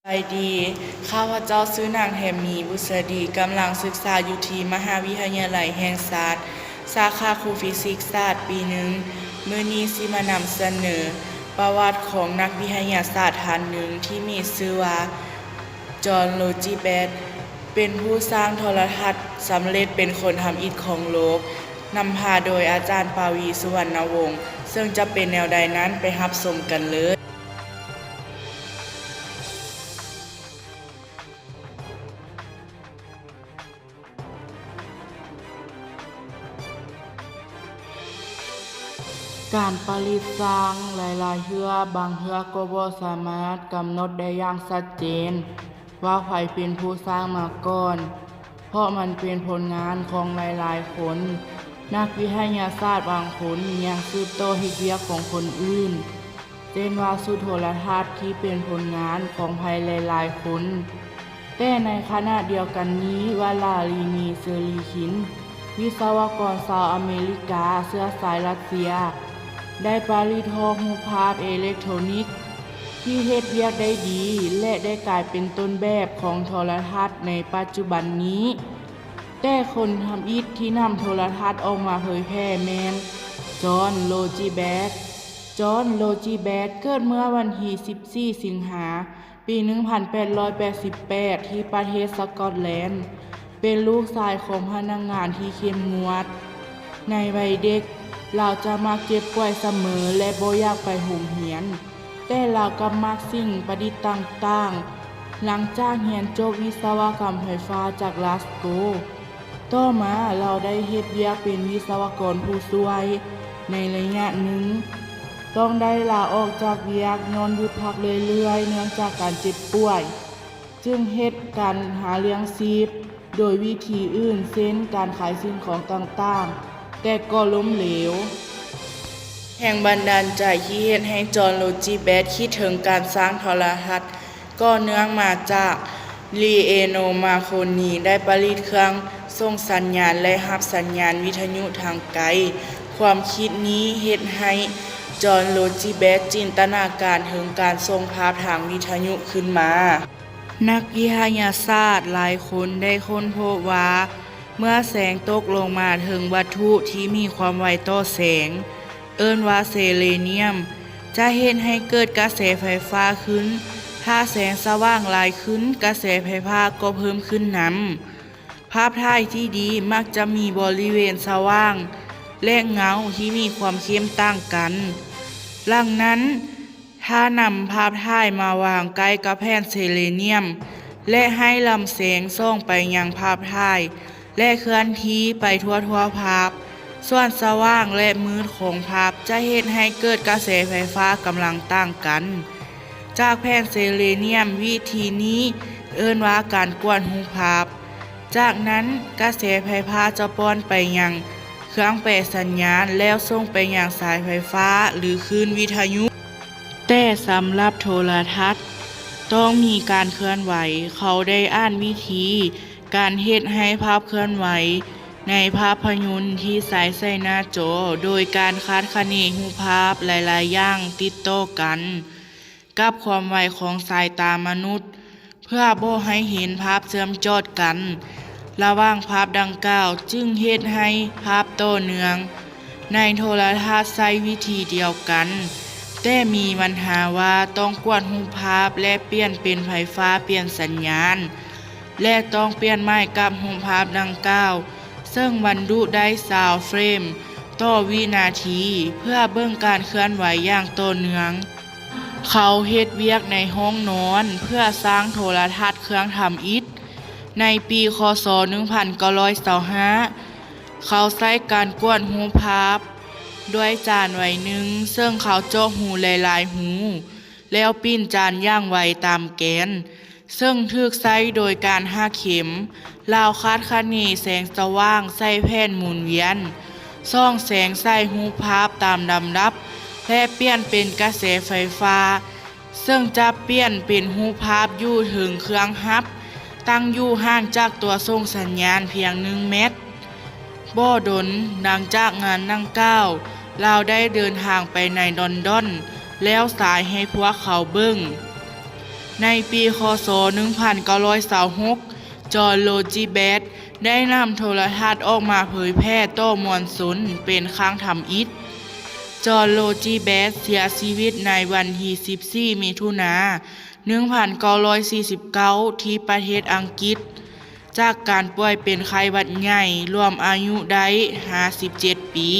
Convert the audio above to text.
ສະບາຍດີ, ຂ້າພະເຈົ້າຊື່ນາງ ແຮມມີ ບຸດສະດີ, ກຳລັງສຶກສາຢູ່ທີ່ມະຫາວິທະຍາໄລແຫ່ງຊາດ, ສາຂາຄູຟີຊິກສາດ ປີໜຶ່ງ. ມື້ນີ້ຊິມານຳສະເໜີປະຫວັດຂອງນັກວິທະຍາສາດທ່ານໜຶ່ງທີ່ມີຊື່ວ່າ ຈອນ ໂຣຈິແບັດ, ເປັນຜູ້ສ້າງໂທລະທັດສຳເລັດເປັນຄົນທຳອິດຂອງໂລກ, ນຳພາໂດຍອາຈານ ປາວີ ສຸວັນນະວົງ. ເຊິ່ງຈະເປັນແນວໃດນັ້ນ, ໄປຮັບຊົມກັນເລີຍ. ການປະລິດສ້າງຫຼາຍໆເທື່ອ, ບາງເທື່ອກໍບໍ່ສາມາດກຳນົດໄດ້ຢ່າງຊັດເຈນວ່າໃຜເປັນຜູ້ສ້າງມາກ່ອນ, ເພາະມັນເປັນຜົນງານຂອງຫຼາຍໆຄົນ. ນັກວິທະຍາສາດບາງຄົນຍັງສືບຕໍ່ເຮັດວຽກຂອງຄົນອື່ນ, ເຊັ່ນວ່າຊຸດໂທລະທັດທີ່ເປັນຜົນງານຂອງໃຜຫຼາຍໆຄົນ. ແຕ່ໃນຂະນະດຽວກັນນີ້, ວາລາລີ ມີ ເຊີລີຄິນ, ວິສະວະກອນຊາວອາເມລິກາເຊື້ອສາຍຣັດເຊຍ, ໄດ້ປະລິດຮອກຮູບພາບເອເລັກໂທຣນິກທີ່ເຮັດວຽກໄດ້ດີ ແລະ ໄດ້ກາຍເປັນຕົ້ນແບບຂອງໂທລະທັດໃນປັດຈຸບັນນີ້. ແຕ່ຄົນທຳອິດທີ່ນຳໂທລະທັດອອກມາເຜີຍແຜ່ແມ່ນ ຈອນ ໂຣຈິແບັດ. ຈອນ ໂຣຈິແບັດ ເກີດເມື່ອວັນທີສິບສີ່ ສິງຫາ ປີໜຶ່ງພັນແປດຮ້ອຍແປດສິບແປດ ທີ່ປະເທດສະກອດແລນ, ເປັນລູກຊາຍຂອງພະນັກງານທີ່ເຂັ້ມງວດ. ໃນໄວເດັກ, ລາວຈະມັກເຈັບປ່ວຍສະເໝີ ແລະ ບໍ່ຢາກໄປໂຮງຮຽນ, ແຕ່ລາວກັບມັກສິ່ງປະດິດຕ່າງໆ. ຫຼັງຈາກຮຽນຈົບວິສະວະກຳໄຟຟ້າຈາກ Glasgow, ຕໍ່ມາລາວໄດ້ເຮັດວຽກເປັນວິສະວະກອນຜູ້ຊ່ວຍໃນໄລຍະໜຶ່ງ, ຕ້ອງໄດ້ລາອອກຈາກວຽກຍ້ອນຢຸດພັກເລື້ອຍໆ ເນື່ອງຈາກການເຈັບປ່ວຍ, ຈຶ່ງເຮັດການຫາລ້ຽງຊີບໂດຍວິທີອື່ນ ເຊັ່ນ ການຂາຍສິ່ງຂອງຕ່າງໆ, ແຕ່ກໍລົ້ມເຫຼວ. ແຮງບັນດານໃຈທີ່ເຮັດໃຫ້ຈອນ ໂຣຈິແບັດ ຄິດເຖິງການສ້າງໂທລະທັດ ກໍເນື່ອງມາຈາກ ລີເອໂນ ມາໂຄນີ ໄດ້ປະລິດເຄື່ອງສົ່ງສັນຍານ ແລະ ຮັບສັນຍານວິທະຍຸທາງໄກ. ຄວາມຄິດນີ້ເຮັດໃຫ້ຈອນ ໂຣຈິແບັດ ຈິນຕະນາການເຖິງການສົ່ງພາບທາງວິທະຍຸຂຶ້ນມາ. ນັກວິທະຍາສາດຫຼາຍຄົນໄດ້ຄົ້ນພົບວ່າ ເມື່ອແສງຕົກລົງມາເຖິງວັດຖຸທີ່ມີຄວາມໄວຕໍ່ແສງ, ເອີ້ນວ່າເຊເລນຽມ, ຈະເຮັດໃຫ້ເກີດກະແສໄຟຟ້າຂຶ້ນ. ຖ້າແສງສະຫວ່າງຫຼາຍຂຶ້ນ, ກະແສໄຟຟ້າກໍເພີ່ມຂຶ້ນນຳ. ພາບຖ່າຍທີ່ດີມັກຈະມີບໍລິເວນສະຫວ່າງ ແລະ ເງົາທີ່ມີຄວາມເຂັ້ມຕ່າງກັນ. ຫຼັງນັ້ນ, ຖ້ານຳພາບຖ່າຍມາວາງໃກ້ກັບແຜ່ນເຊເລນຽມ ແລະ ໃຫ້ລຳແສງສ່ອງໄປຍັງພາບຖ່າຍ ແລະ ເຄື່ອນທີ່ໄປທົ່ວໆພາບ, ສ່ວນສະຫວ່າງ ແລະ ມືດຂອງພາບຈະເຮັດໃຫ້ເກີດກະແສໄຟຟ້າກຳລັງຕ່າງກັນຈາກແຜ່ນເຊເລນຽມ. ວິທີນີ້ເອີ້ນວ່າການກວດຮູບພາບ. ຈາກນັ້ນ, ກະແສໄຟຟ້າຈະປ່ອນໄປຍັງເຄື່ອງແປສັນຍານ ແລ້ວສົ່ງໄປຍັງສາຍໄຟຟ້າ ຫຼື ຄື້ນວິທະຍຸ. ແຕ່ສຳລັບໂທລະທັດ, ຕ້ອງມີການເຄື່ອນໄຫວ. ເຂົາໄດ້ອ່ານວິທີການເຮັດໃຫ້ພາບເຄື່ອນໄຫວໃນພາບພະຍົນທີ່ສາຍໃສ່ໜ້າຈໍ ໂດຍການຄາດຄະເນຮູບພາບຫຼາຍໆຢ່າງຕິດຕໍ່ກັນ ກັບຄວາມໄວຂອງສາຍຕາມະນຸດ ເພື່ອບໍ່ໃຫ້ເຫັນພາບເຊື່ອມຈອດກັນລະຫວ່າງພາບດັ່ງກ່າວ, ຈຶ່ງເຮັດໃຫ້ພາບຕໍ່ເນື່ອງໃນໂທລະທັດໃຊ້ວິທີດຽວກັນ, ແຕ່ມີບັນຫາວ່າຕ້ອງກວດຮູບພາບ ແລະ ປ່ຽນເປັນໄຟຟ້າປ່ຽນສັນຍານ ແລະ ຕ້ອງປ່ຽນໃໝ່ກັບຮູບພາບດັ່ງກ່າວ, ເຊິ່ງບັນຈຸໄດ້ຊາວເຟຣມຕໍ່ວິນາທີ ເພື່ອເບິ່ງການເຄື່ອນໄຫວຢ່າງຕໍ່ເນື່ອງ. ເຂົາເຮັດວຽກໃນຫ້ອງນອນເພື່ອສ້າງໂທລະທັດເຄື່ອງທຳອິດ. ໃນປີ ຄ.ສ. ໜຶ່ງພັນເກົ້າຮ້ອຍຊາວຫ້າ ເຂົາໃຊ້ການກວດຮູບພາບດ້ວຍຈານໃບໜຶ່ງ, ເຊິ່ງເຂົາເຈາະຮູຫຼາຍໆຮູ ແລ້ວປິ່ນຈານຢ່າງໄວຕາມແກນ ເຊິ່ງຖືກໃຊ້ໂດຍການຫັກເຂັມ. ລາວຄາດຄະເນແສງສະຫວ່າງໃສ່ແຜ່ນໝູນວຽນ, ສ່ອງແສງໃສ່ຮູບພາບຕາມລຳດັບ ແລະ ປ່ຽນເປັນກະແສໄຟຟ້າ, ເຊິ່ງຈະປ່ຽນເປັນຮູບພາບຢູ່ເທິງເຄື່ອງຮັບ, ຕັ້ງຢູ່ຫ່າງຈາກຕົວສົ່ງສັນຍານພຽງໜຶ່ງແມັດ. ບໍ່ດົນຫຼັງຈາກງານດັ່ງກ່າວ, ລາວໄດ້ເດີນທາງໄປໃນລອນດອນ ແລ້ວສາຍໃຫ້ພວກເຂົາເບິ່ງ. ໃນປີ ຄ.ສ. ໜຶ່ງພັນເກົ້າຮ້ອຍຊາວຫົກ ຈອນ ໂຣຈິແບັດ ໄດ້ນຳໂທລະທັດອອກມາເຜີຍແຜ່ຕໍ່ມວນຊົນເປັນຄັ້ງທຳອິດ. ຈອນ ໂຣຈິແບັດ ເສຍຊີວິດໃນວັນທີສິບສີ່ ມິຖຸນາ ໜຶ່ງພັນເກົ້າຮ້ອຍສີ່ສິບເກົ້າ ທີ່ປະເທດອັງກິດ ຈາກການປ່ວຍເປັນໄຂ້ຫວັດໃຫຍ່, ລວມອາຍຸໄດ້ຫ້າສິບເຈັດປີ.